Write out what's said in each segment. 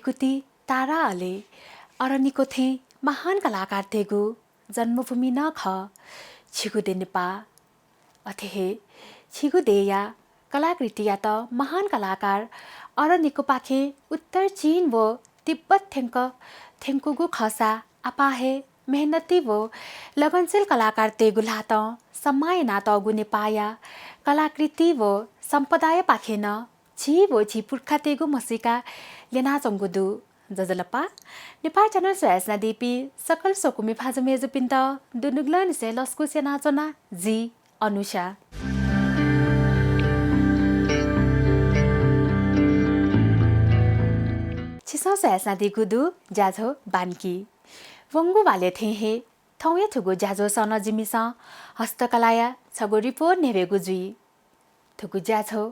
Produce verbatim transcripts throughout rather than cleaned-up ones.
कुति तारा अले अरनिको थें महान कलाकारतय्गु जन्मभूमि नं खः छिगु देय् नेपाः। अथे हे छिगु देय्या कलाकृतियात महान कलाकार अरनिकोपाखें उत्तर चीन व तिब्बत थ्यंक थ्यंकूगु खःसा आपाः हे मेहनती व लगनशील कलाकारतय्गु ल्हातं सम्मान यानातःगु नेपाःया कलाकृति व सम्पदायापाखें नं झी व झी पुर्खातय्गु म्हसीका ल्यनाच्वंगु दु। ज्वजलपा। नेपाः च्यानल स्वयाच्वनादीपिं सकल स्वकुमि भाजु मय्जुपिन्त दुनुगलंनिसें लसकुस यानाच्वना जि अनुषा। छिसं स्वयाच्वनादीगु दु ज्याझ्वः बान्की। वंगु वालय् थें हे थौंया थुगु ज्याझ्वःसं नं जिमिसं हस्तकलाया छगू रिपोर्ट न्ह्यब्वयेगु जुइ। थुगु ज्याझ्वः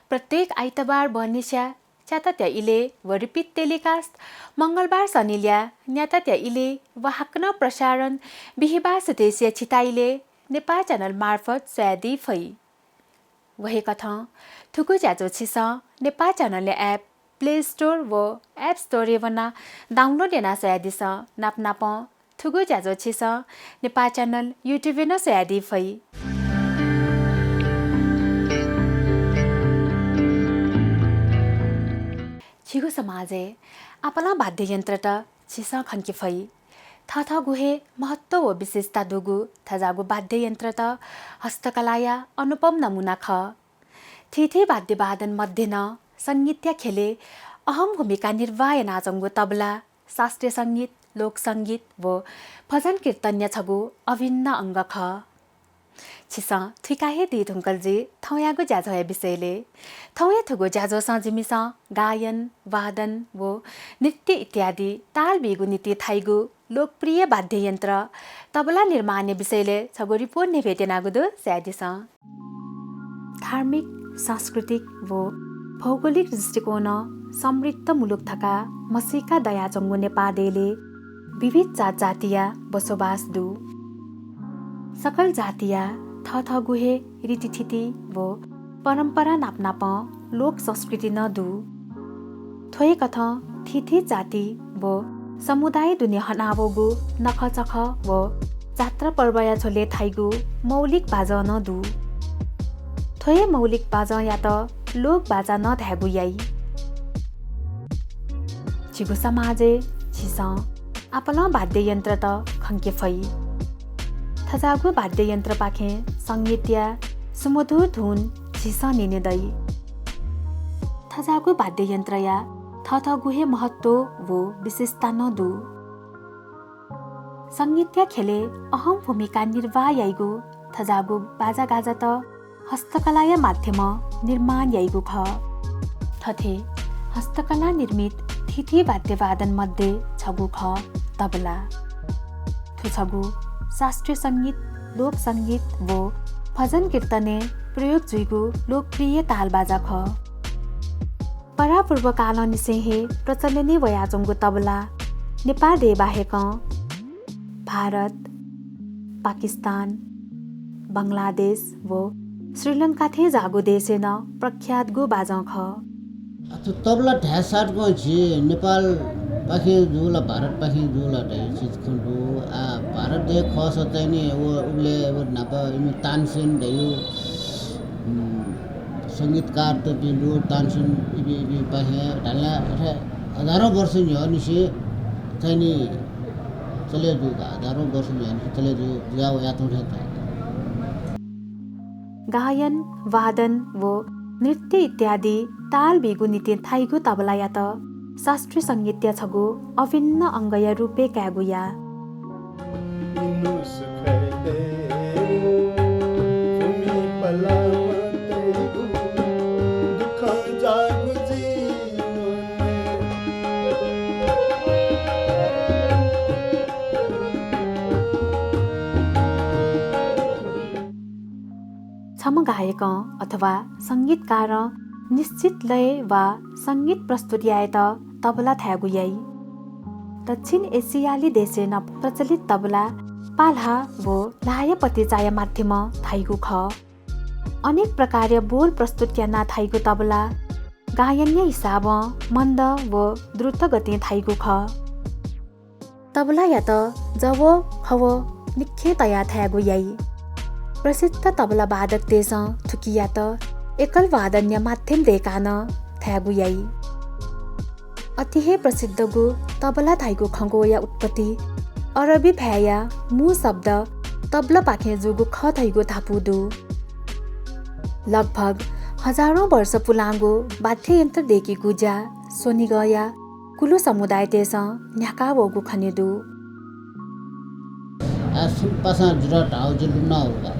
प्रत्येक आइतबार बहनिसिया च्यातात्या इलय् व repeat telecast मंगलबार सनिलया न्यातात्या इलय् व हाकनं प्रसारण बिहिबार सुथसिया छिता इलय् नेपाः च्यानल मार्फत स्वयादी फइ। व हे कथं थुगु ज्याझ्वः छिसं नेपाः च्यानलया app Play Store व App Store-य् वनाः download यानाः स्वयादिसँ। नापनापं थुगु ज्याझ्वः छिसं नेपाः च्यानल YouTube-य् नं स्वयादी फइ। झीगु समाजय् आपालं वाद्ययन्त्रत झीसं खंके फइ। थःथःगु हे महत्व व विशेषता दुगु थज्याःगु वाद्ययन्त्रत हस्तकलाया अनुपम नमुना खः। थीथी वाद्यवादन मध्ये नं संगीतया ख्यलय् अहम भूमिका निर्वाह यानाच्वंगु तबला शास्त्रीय संगीत, लोकसंगीत व भजन कीर्तनया छगू अभिन्न अंग खः। छिसं थुइका हे दी धुंकल जुइ थौंयागु ज्याझ्वःया विषयलय्। थौंया थुगु ज्याझ्वःसं जिमिसं गायन, वादन व नृत्य इत्यादि ताल बीगु निंतिं थाइगु लोकप्रिय वाद्ययन्त्र तबला निर्माणया विषयलय् छगू रिपोर्ट न्ह्यब्वये त्यनागु दु, स्वयादिसँ। धार्मिक, सांस्कृतिक व भौगोलिक दृष्टिकोणं समृद्ध मुलुक धकाः म्हसीका दयाच्वंगु नेपाः देय्लय् विविध जातजातिया बसोबास दु। सकल जातिया थःथःगु हे रीतिथिति व परम्परा नापनापं लोक संस्कृति नं दु। थ्व हे कथं थीथी जाति व समुदाय दुने हनावःगु नखःचखः व जात्रा पर्वया झ्वलय् थाइगु मौलिक बाजं नं दु। थ्व हे मौलिक बाजंयात लोक बाजा नं धायेगु याइ। झीगु समाजय् झीसं आपालं वाद्ययन्त्रत खंके फइ। थज्याःगु वाद्ययन्त्रपाखें संगीतया सुमधुर धुन झीसं न्यने दइ। थज्याःगु वाद्ययन्त्रया थःथःगु हे महत्व व विशेषता नं दु। संगीतया ख्यलय् अहम भूमिका निर्वाह याइगु थज्याःगु बाजागाजात हस्तकलाया माध्यमं निर्माण याइगु खः। थथे हस्तकला निर्मित थीथी वाद्यवादन मध्ये छगू खः तबला। थ्व छगू शास्त्रीय संगीत, लोक संगीत व भजन कीर्तनय् प्रयोग जुइगु लोकप्रिय तालबाजा खः। परापूर्वकालंनिसें हे प्रचलनय् वयाच्वंगु तबला नेपाः देय् बाहेकं भारत, पाकिस्तान, बंगलादेश व श्रीलंका थें जाःगु देशय् नं प्रख्यातगु बाजं खः। अथे तबला धायेसाथं झी नेपालपाखें जू ला भारतपाखें जू ला धइगु चिज खँ दु। आ, भारत देय् खःसा चाहिँ नि व उबलय् व न्हापा इमि तानसेन धइगु, उम्, संगीतकारतपिं दु, तानसेन इबि, इबिपाखें धाल अथे हजारौं वर्ष न्ह्यःनिसें चाहिँ नि चले जू का, हजारौं वर्ष न्ह्यःनिसें चले जू, जुया वयाच्वंगु थें ताः। गायन, वादन व नृत्य इत्यादि ताल बीगु निंतिं थाइगु तबलायात शास्त्रीय संगीतया छगू अभिन्न अंगया रूपय् कायेगु याः। छम्ह गायकं अथवा संगीतकारं निश्चित लय वा संगीत प्रस्तुत यायेत तबला थायेगु याइ। दक्षिण एसियाली देशय् नं प्रचलित तबला पाल्हा व ल्हाःया पतिचाया माध्यमं थाइगु खः। अनेक प्रकारया बोल प्रस्तुत यानाः थाइगु तबला गायनया हिसाबं मन्द व द्रुत गतिं थाइगु खः। तबलायात जव खव निखें तयाः थायेगु याइ। प्रसिद्ध तबला वादकतय्सं थुकियात एकल वादनया माध्यम दय्काः नं थायेगु याइ। अति हे प्रसिद्धगु तबला धाइगु खँग्वःया उत्पत्ति अरबी भाय्या मू शब्द तबलापाखें जूगु खः धइगु धापू दु। लगभग हजारौं वर्ष पुलांगु वाद्ययन्त्र दय्केगु ज्या स्वनिगःया कुलु समुदायतय्सं न्ह्याका वःगु खने दु। आ, छिमि पासां जितः धाःगु जिं लुमना वल का।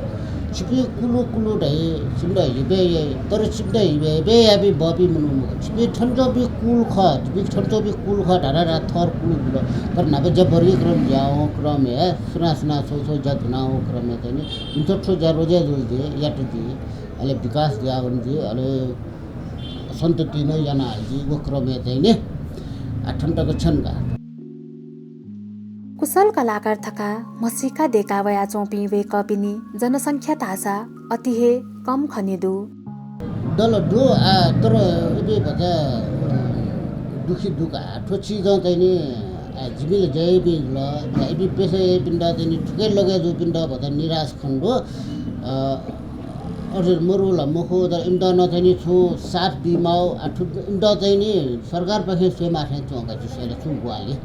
छिपिं कुलु कुलु धाइ, छिमित हिबे याइ, तर छिमित हिबे, हिबे याइपिं बहःपिं मनू मखु। छिपिं थन च्वंपिं कुल खः, छिपिं थन च्वंपिं कुल खः धारा धारा थर कुलु बिल। तर न्हापा ज्या वर्गीकरण जुयावं क्रमय् सुनां सुनां छौ छौ ज्या धुनावं क्रमय् चाहिँ नि, इमित थ्व ज्या रोजे जुल जुइ, यात जुइ, अले विकास जुयावन जुइ, अले सन्तति नं याना जुइ, व क्रमय् चाहिँ नि, आ, थन तक छ्यन का। कुशल कलाकार धकाः म्हसीका दय्का वयाच्वंपिं वय्कःपिनि जनसंख्या धाःसा अति हे कम खने दु। दल दु, आ, तर इपिं भचा, अ, दुःखी दु का। थ्व चिजं चाहिँ नि, आ, जिमि ला ज्या याइपिं जुल, आ, इपिं पेसा याइपिन्त चाहिँ नि थुके लगे जूपिन्त भचा निराश खने दु। अ, अथे मरु ला मखु, तर इमित नं चाहिँ नि छुं साथ बीमाउ, आ, थु, इमित चाहिँ नि सरकारपाखें स्वयेमाः थें च्वं का, जिं स्वये ला छुं ग्वाहालि।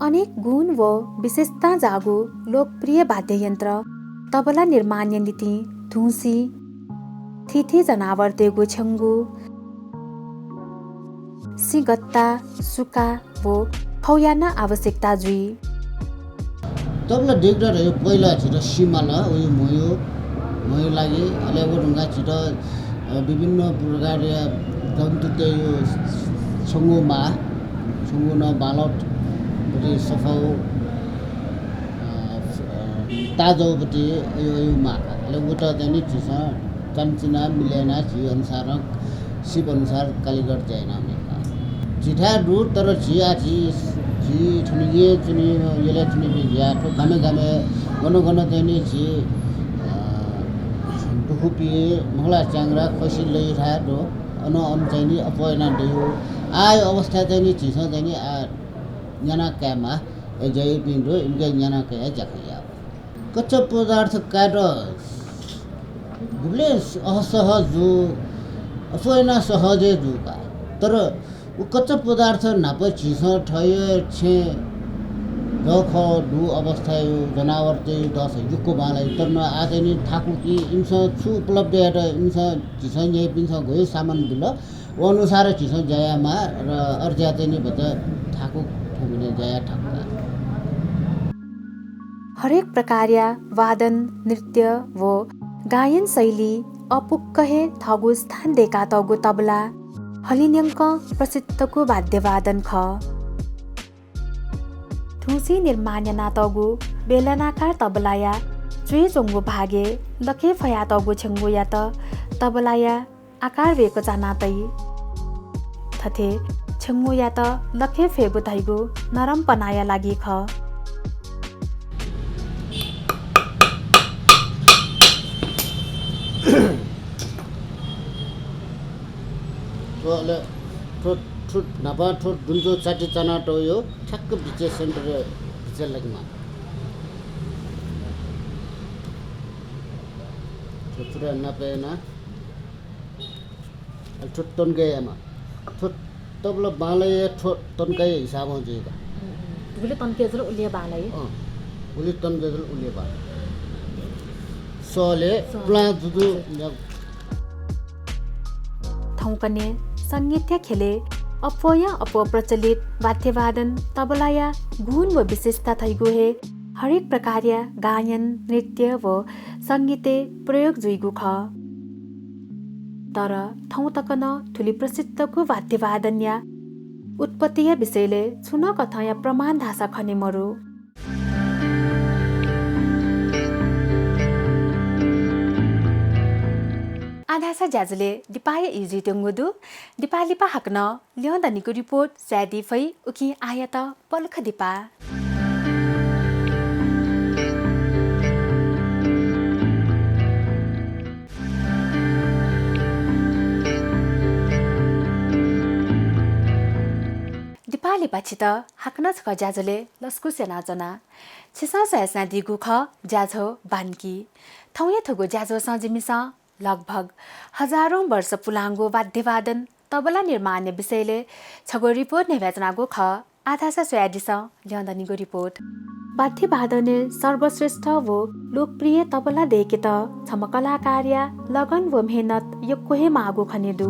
अनेक गुण व विशेषतां जाःगु लोकप्रिय वाद्ययन्त्र तबला निर्माणया निंतिं धुंसी, थीथी जनावरतय्गु छ्यंगु, सिंगत्ता, सुका व खौया नं आवश्यकता जुइ। तबला दय्केत धइगु पहिला झीत सिँ माल, वया म्हया, म्हया लागि, अले व धुंकाः झीत, अ, विभिन्न प्रकारया जन्तुतय्गु छ्यंगु माः, छ्यंगु नं बांलाःगु, बति सफाउ, अ, अ, ताजाउ बति अय्, अय् माः का। अले वयात चाहिँ नि झीसं चामचिना मिले याना झी अनुसारं सिप अनुसार कालिगत ज्या याना वने का। झीथाय् दु, तर झी आ झी, झी थन येँ च्वनी, यलय् च्वनीपिं जुयाः थ्व गामय् गामय् गन गन चाहिँ नि झी, अ, दुखुपिं, मखु ला च्याङ्ग्रा, खसि, लय् थाय् दु। अन, अन चाहिँ नि अप्वः याना दइगु। आः अवस्था चाहिँ नि झीसं चाहिँ नि आ न्याना कायेमाः। अय् ज्या याइपिं दु, इमिके न्याना कयाः ज्याखँ यायेगु। कच्चा पदार्थ कायेत गुबलें अहसहज जू, अप्वः याना सहज हे जू का। तर व कच्चा पदार्थ न्हापा झीसं थःगु छेँय् जःखः दु अवस्थाय् जनावरतय् दःसा यक्व बांलाइ। तर नं आः चाहिँ नि थाकु कि इमिसं छु उपलब्ध यात, इमिसं झीसं न्याइपिन्सं गय् सामान बिल, व अनुसार झीसं ज्या यायेमाः र अथे ज्या चाहिँ नि भचा थाकु थुमिने ज्या याये थाकु का। हरेक प्रकारया वादन, नृत्य व गायन शैली अपुक्क हे थःगु स्थान दय्कातःगु तबला हलिंन्यंकं प्रसिद्धगु वाद्यवादन खः। धुंसी निर्माण यानातःगु बेलनाकार तबलाया च्वय् च्वंगु भागय् लखे फयातःगु छ्यंगुयात तबलाया आकार वय्क चाना तइ। थथे छ्यंगुयात लखे फयेगु धइगु नरमपनाया लागि खः। थ्व अले थ्व, थ्व न्हापां थ्व दुने च्वं चाति चानातःगु ठ्याक्क बिचय् center-य् बिचय् लाकेमाः। थ्व पुरा नापय् याना। अले थ्व तन्के यायेमाः। थ्व तबला बांलाइ हे थ्व तन्केया हिसाबं जुइ का। गुलि तन्के जुल उलि बांलाइ। अँ, गुलि तन्के जुल उलि बांलाइ। सले सले। पुलां जुजु। थौंकन्हय् संगीतया ख्यलय् अप्वःया अप्वः प्रचलित वाद्यवादन तबलाया गुण व विशेषता धइगु हे हरेक प्रकारया गायन, नृत्य व संगीतय् प्रयोग जुइगु खः। तर थौं तक नं थुलि प्रसिद्धगु वाद्यवादनया उत्पत्तिया विषयलय् छुं नं कथंया प्रमाण धाःसा खने मरु। आः धाःसा ज्याझ्वलय् दिपाया ई जुइत्यंगु दु। दिपा लिपा हाकनं ल्यं दनिगु report स्वयादी फइ, उकिं आःयात पलख दिपा। वा छित हाकनं छकः ज्याझ्वलय् लसकुस यानाच्वना। छिसं स्वयाच्वनादीगु खः ज्याझ्वः बान्की। थौंया थुगु ज्याझ्वलय् जिमिसं लगभग हजारौं वर्ष पुलांगु वाद्यवादन तबला निर्माणया विषयलय् छगू रिपोर्ट न्ह्यब्वयाच्वनागु खः। आः धाःसा स्वयादिसँ ल्यं दनिगु रिपोर्ट। वाद्यवादनय् सर्वश्रेष्ठ व लोकप्रिय तबला दय्केत छम्ह कलाकारया लगन व मेहनत यक्व हे माःगु खने दु।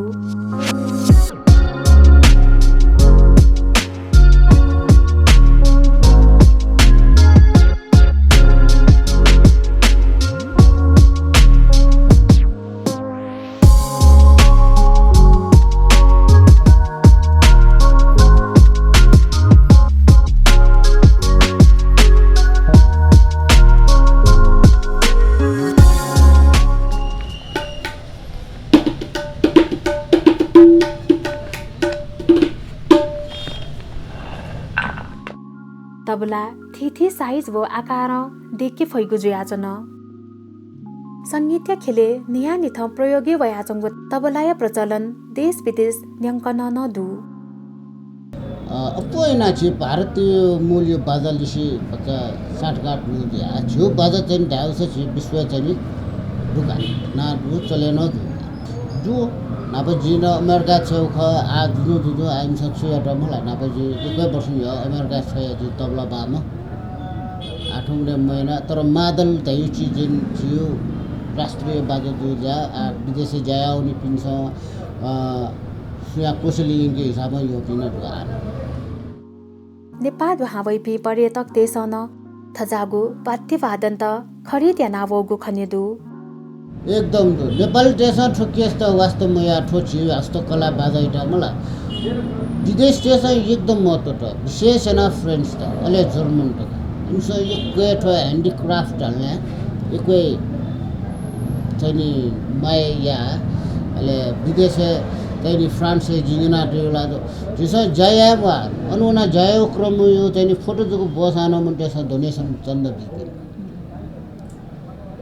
तबला थीथी साइज व आकारं दय्के फइगु जुयाच्वन। संगीतया ख्यलय् न्हियान्हिथं प्रयोगय् वयाच्वंगु तबलाया प्रचलन देश विदेश न्यंकनं नं दु। अ, अप्वः यानाः झी भारतीय मूलया बाजा लिसे भचा साँठगाँठ मूल जुया। झीगु बाजा चाहिँ धाःसा झी विश्वय् चाहिँ दुकान ना दु, चले नं दु। दु, न्हापा जिं नं अमेरिका छ्वयेगु खः, आः जुजुं जुजुं आः इमिसं छु यात मला, न्हापा जिं एक वर्ष न्ह्यः अमेरिका छ्वया जिं तबला बाःम्ह। आः थौंकन्हय् मयाना, तर मादल धयागु चिज जिं झीगु राष्ट्रिय बाजा जूगु जुया, आः विदेशय् ज्या याःवनीपिन्सं, अ, सुयां कोसेली यंके हिसाबं यःपिं नं दु आः। नेपाः दुहां वइपिं पर्यटकतय्सं नं थज्याःगु वाद्यवादनत खरिद यानाः वःगु खने दु। एकदम दु। नेपालीतय्सं थ्व case त वास्ता मयाः, थ्व झी हस्तकला बाजायात मला। विदेशीतय्सं एकदम महत्व त, विशेष यानाः French त, अले German त। इमिसं यक्व हे थ्व handicraft हले यक्व हे चाहिँ नि माया याः, अले विदेशय् चाहिँ नि France य् जिं यानातयागु ला दु। झीसं ज्या याये म्वाः, अन वनाः ज्या यायेगु क्रमय् चाहिँ नि photo जक ब्वःसां नं मनूतय्सं donation चन्दा बीपिं।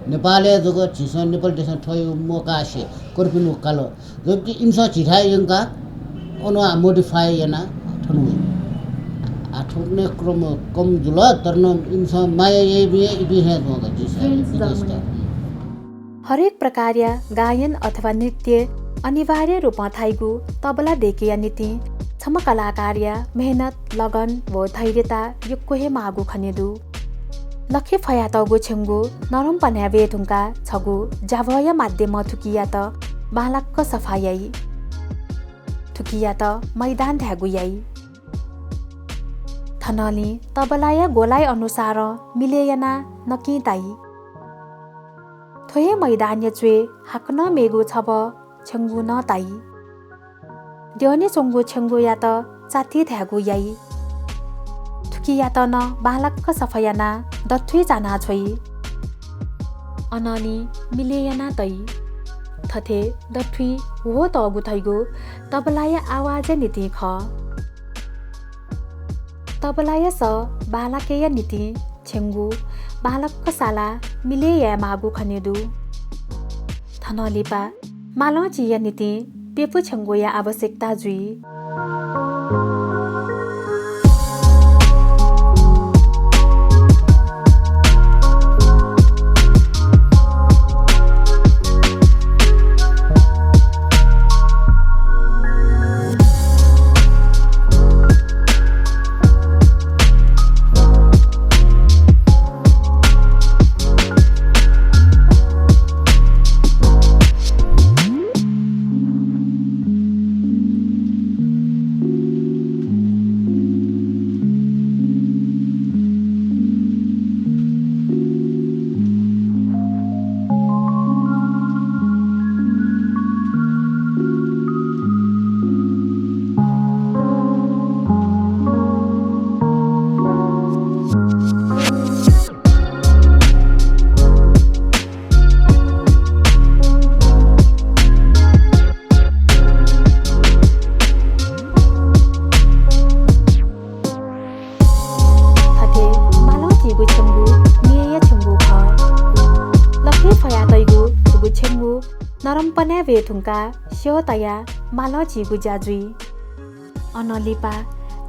नेपालय् जक झीसं नेपालीतय्सं थ्व मौका से कर्पिनिगु काल। जबकि इमिसं झीथाय् यंकाः अन आः modify यानाः थन वइ। आः थुकथं क्रम कम जुल, तर नं इमिसं माया याइपिं हे इपिं हे च्वं का झीसं French विदेशत। हरेक प्रकारया गायन अथवा नृत्य अनिवार्य रूपं थाइगु तबला दय्केया निंतिं छम्ह कलाकारया मेहनत, लगन व धैर्यता यक्व हे माःगु खने दु। लखे फयातःगु छेंगू नरम पनाय् वये धुंकाः छगू ज्याभःया माध्यमं थुकियात बांलाक सफा याइ। थुकियात मैदान धायेगु याइ। थनंलि तबलाया गोलाइ अनुसारं मिले यानाः नकिं ताइ। थ्व हे मैदानया च्वय् हाकनं मेगु छब्वः छेंगू नं ताइ। द्यःने च्वंगु छेंगूयात चाति धायेगु याइ। थुकियात नं बांलाक सफा यानाः दथुइ चानाः छ्वइ। अनंलि मिले यानाः तइ। थथे दथुइ ह्वः तःगु धइगु तबलाया आवाजया निंतिं खः। तबलाया सः बांलाकेया निंतिं छेंगू बांलाक सालाः मिले याये माःगु खने दु। थनंलिपा मालंचिया निंतिं प्यपु छेंगूया आवश्यकता जुइ। थथे मालंचिगु छेंगू न्यय्या छेंगू खः। लखे फयातइगु थुगु छेंगू नरम पनाय् वये धुंकाः स्यः तयाः मालंचिगु ज्या जुइ। अनं लिपा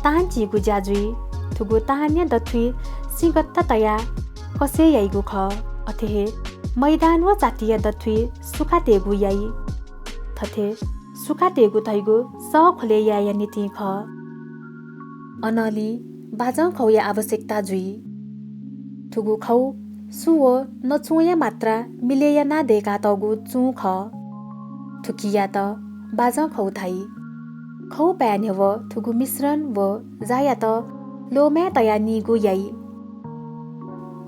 तान चीगु ज्या जुइ। थुगु तानया दथुइ सिंगत्त तयाः कसे याइगु खः। अथे हे मैदान व चातिया दथुइ सुखा तयेगु याइ। थथे सुखा तयेगु धइगु सः ख्वले यायेया निंतिं खः। अनंलि बाजं खौया आवश्यकता जुइ। थुगु खौ सु व नचुंया मात्रा मिले यानाः दय्कातःगु चुं खः। थुकियात बाजं खौ धाइ। खौ पाय्न्ह्यः व थुगु मिश्रण व जायात लोमाय् तयाः नीगु याइ।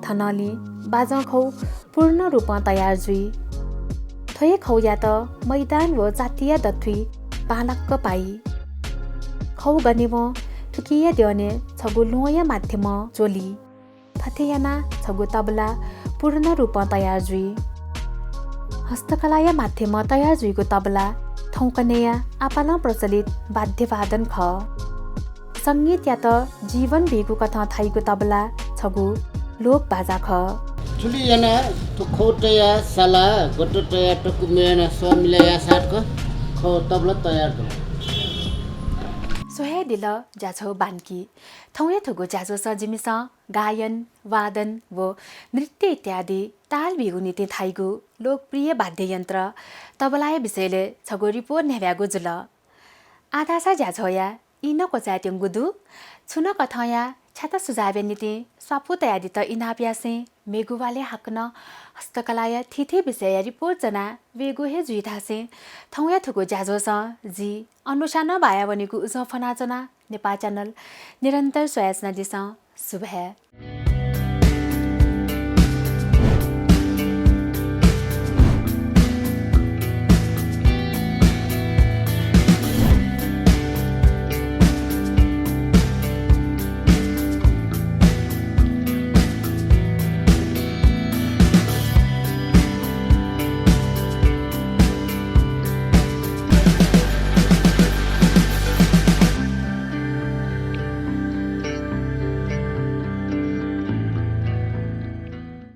थनंलि बाजं खौ पूर्ण रूपं तयार जुइ। थ्व हे खौयात मैदान व चातिया दथुइ बांलाक पाइ। खौ गनेवं थुकिया द्यःने छगू ल्वहंया माध्यमं च्वली। थथे यानाः छगू तबला पूर्ण रूपं तयार जुइ। हस्तकलाया माध्यमं तयार जुइगु तबला थौंकन्हय्‌या आपालं प्रचलित वाद्यवादन खः। संगीतयात जीवन बीगु कथं धाइगु तबला छगू लोक बाजा खः। थुलि यानाः थ्व खौ तयाः साला गथे तयाः तकु मयानाः सः मिले याःसा तक खौ तबला तयार जुल। स्वयादिल ज्याझ्वः बान्की। थौंया थुगु ज्याझ्वःसं जिमिसं गायन, वादन व नृत्य इत्यादि ताल बीगु निंतिं धाइगु लोकप्रिय वाद्ययन्त्र तबलाया विषयलय् छगू रिपोर्ट न्ह्याब्यागु जुल। आः धाःसा ज्याझ्वःया ई नं क्वचायेत्यंगु दु। छुं नं कथंया छ्याता सुझावया निंतिं स्वापू तयादीत इनाप यासें मेगु वालय् हाकनं हस्तकलाया थीथी विषयया रिपोर्ट च्वना वयेगु हे जुइ धासें थौंया थुगु ज्याझ्वःसं जि अनुषा नं बाया वनेगु उजं फ्वनाच्वना। नेपाः च्यानल निरन्तर स्वयाच्वनादिसँ। सुभाय्।